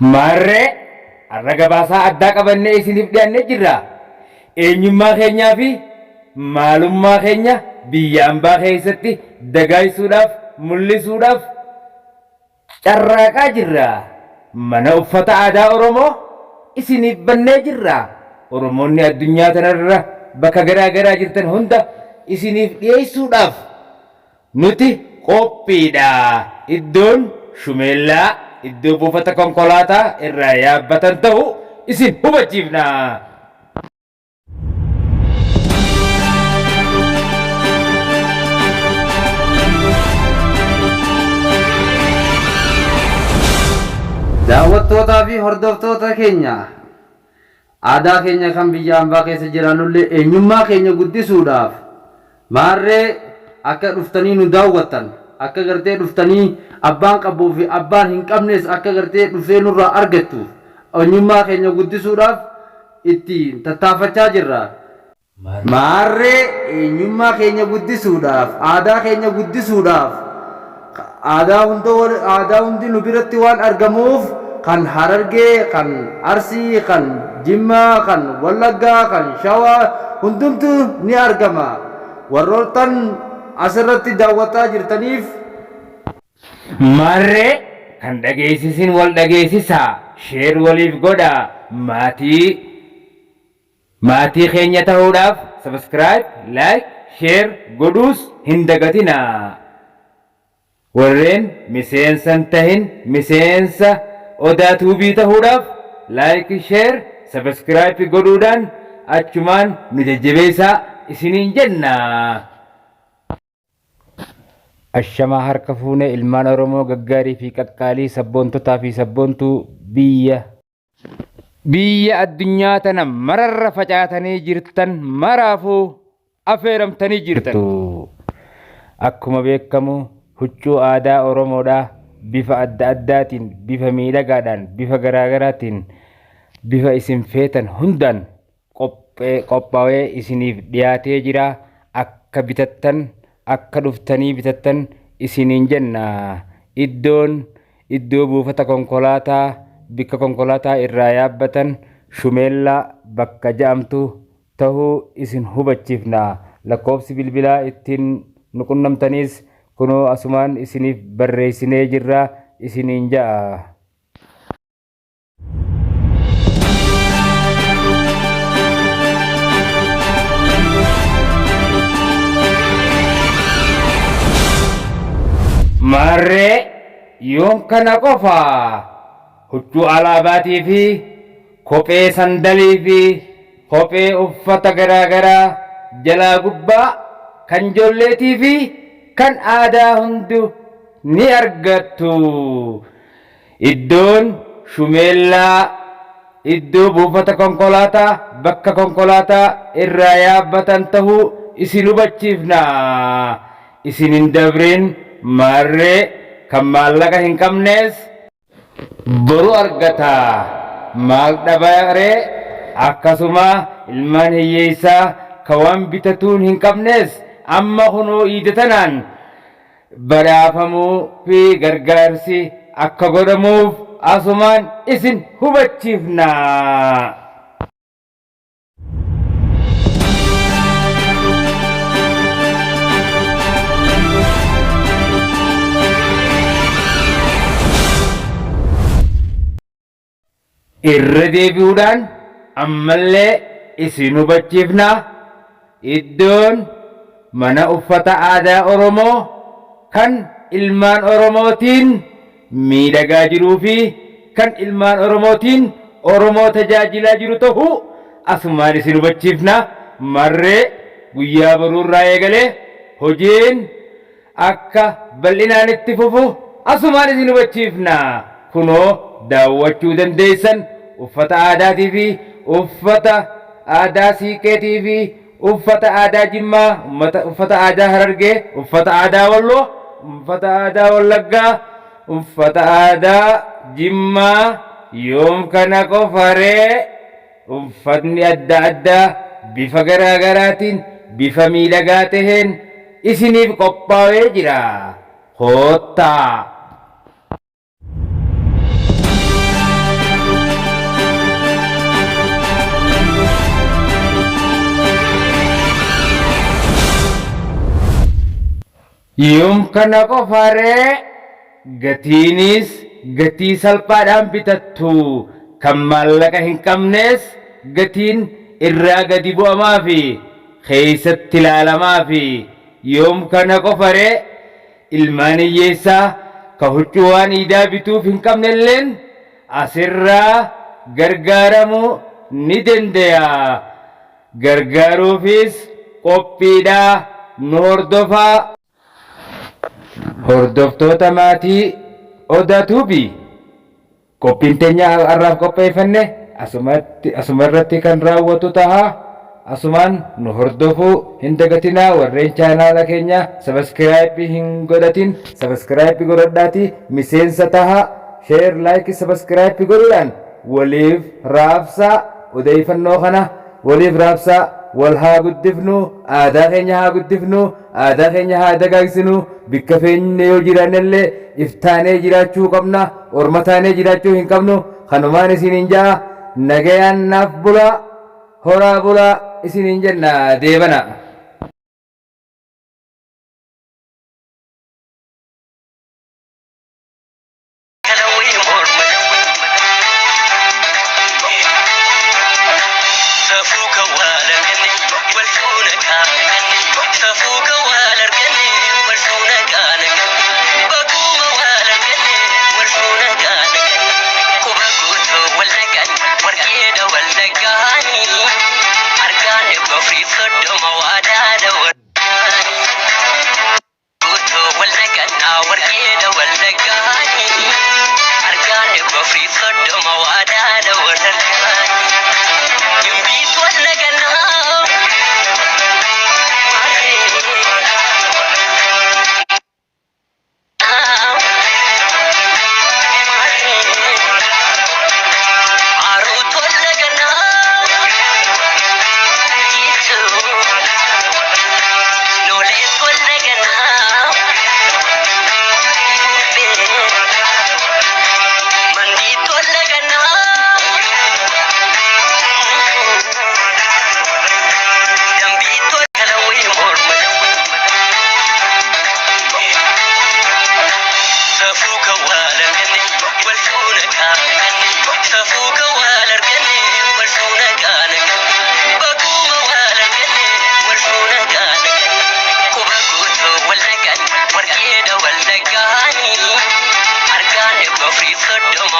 Maarree har'a gabaasaa addaa qabannee isiniif dhiyaannee jirra. Eenyummaa keenyaa fi maalummaa keenya biyya ambaa keessatti dagaagsuudhaaf, mul'isuudhaaf carraaqaa jirra. Mana uffata aadaa Oromoo isiniif bannee jirra. Oromoonni addunyaa tanarra bakka garaa garaa jirtan hunda isiniif dhiyeessuudhaaf Nuti qophiidha. Iddoon Shumeellaa iddoo buufata konkolaataa irraa yaabbatan ta'uu isin hubachiifna. Daawwattootaa fi hordoftoota keenya Aadaa keenya kan biyya ambaa keessa jiraannullee eenyummaa keenya guddisuudhaaf maarree akka dhuftanii nu daawwattan, akka gartee dhuftanii abbaan qabuu fi abbaan hin qabnes akka gartee dhufee nurraa argattuuf eenyummaa keenya guddisuudhaaf itti tattaafachaa jirra. Maarree eenyummaa keenya guddisuudhaaf, aadaa keenya guddisuudhaaf, aadaa hunda aadaa hundi nu biratti waan argamuuf kan Harargee, kan Arsii, kan Jimmaa, kan Wallaggaa, kan Shawaa hundumtu ni argama. Warroottan asirratti daawwataa jirtaniif. Maarree kan dhageessisin wal dhageessisaa, share waliif godhaa, maatii. Maatii keenya tahuudhaaf subscribe, like, share godhuus hin dagatinaa. Warreen miseensa hin tahin miseensa Odaa Tuubii tahuudhaaf like, share, subscribe godhuudhaan achumaan nu jajjabeessaa isiniin jenna. Ashamaa harka fuune ilmaan Oromoo gaggaarii fi qaqqaalii sabboontotaa fi sabboontuu biyya Biyya addunyaa tana mararra facaatanii jirtan maraafuu afeeramtanii jirtan. Akkuma beekamu huccuu aadaa Oromoodhaa bifa adda addaatiin, bifa miidhagaadhaan, bifa garaagaraatiin, bifa isin feetan hundaan qophaa'ee isiniif dhiyaatee jira. Akka bitattan, akka dhuftanii bitattan isiniin jenna. Iddoon iddoo buufata konkolaataa bikka konkolaataa irraa yaabbatan Shumeellaa bakka ja'amtu tahuu isin hubachiifna. Lakkoofsi bilbilaa ittiin nu qunnamtaniis kunoo asumaan isiniif barreessinee jirra isiniin ja'a. Maarree yoom kana qofa huccuu alaabaatii fi kophee sandalii fi kophee uffata garaa garaa jalaa gubbaa kan ijoolleetii fi kan aadaa hundu ni argattu. Iddoon Shumeellaa iddoo buufata konkolaataa bakka konkolaataa irraa yaabbatan tahuu isin hubachiifna. Isin hin dabrin maarree kan maallaqa hin qabnees boru argata. Maal dhabaree akkasuma ilmaan hiyyeessaa ka waan bitatuun hin qabnees amma kunoo iida tanaan badhaafamuu fi gargaarsi akka godhamuuf asumaan isin hubachiifna. Irra deebi'uudhaan ammallee isin hubachiifna, iddoon mana uffata aadaa Oromoo kan ilmaan Oromootiin miidhagaa jiruu fi kan ilmaan Oromootiin Oromoo tajaajilaa jiru tahuu asumaan isin hubachiifna. Marree guyyaa boruu irraa eegalee hojiin akka bal'inaan itti fufu asumaan isin hubachiifna. Kunoo daawwachuu dandeessan uffata aadaatii fi uffata aadaa siiqqeetii fi uffata aadaa Jimmaa, ummata uffata aadaa Harargee, uffata aadaa Walloo, uffata aadaa Wallaggaa, uffata aadaa Jimmaa yoom kana qofaree? Uffatni adda addaa bifa garaa garaatiin bifa miidhagaa taheen isiniif qophaawee jira. Koottaa! Yoom kana qofaree gatiinis gatii salphaadhaan bitattu, kan maallaqa hin qabnes gatiin irraa gadi bu'amaa fi keessatti ilaalamaa fi yoom kana qofaree ilmaan hiyyeessaa ka huccuu waan iidaa bituuf hin qabnelleen asirraa gargaaramuu ni danda'a. Gargaaruufis qophiidha, nu hordofaa. Hordoftoota maatii Odaa Tube qophiin teenya har'aaf qopheeffanne asumatti asumarratti kan raawwatu taha. Asumaan nu hordofuu hin dagatinaa. Warreen chaanaala keenya subscribe hin godhatin subscribe godhadhaatii miseensa taha. Share, like, subscribe godhuudhaan waliif raabsaa. Odeeyfannoo kana waliif raabsaa. Wal haa guddifnu, aadaa keenya haa guddifnu, aadaa keenya haa dagaagsinu. Bikka feenne yoo jiraannellee iftaanee jiraachuu qabna, orma taanee jiraachuu hin qabnu. Kanumaan isiniin ja'a, nagayaan naaf bulaa, horaa bulaa isiniin jenna. Deebana. Safuu kan wal arganne wal fuuna kaane, safuu kan wal arganne wal fuuna kaane, baguma wal arganne wal fuuna kaane, quba guutuu wal dhaqan warqeedha wal dhaqaani, argaan 430 waadaadha wal guutuu wal dhaqannaa warqeedha wal dhaqaani, argaan 430 waadaadha wal argaani, gimbiit wal dhaqannaa. Maaruut wal dhaqannaa. Nooleet wal dhaqannaa. Mandiit wal dhaqannaa. Dambiit wal kalawwee morma. Safuu kan wal arganne wal fuuna kaane, safuu kan wal arganne wal fuuna kaane, baguma wal arganne wal fuuna kaane, quba guutuu wal dhaqan warqeedha wal dhaqaani, argaan 430.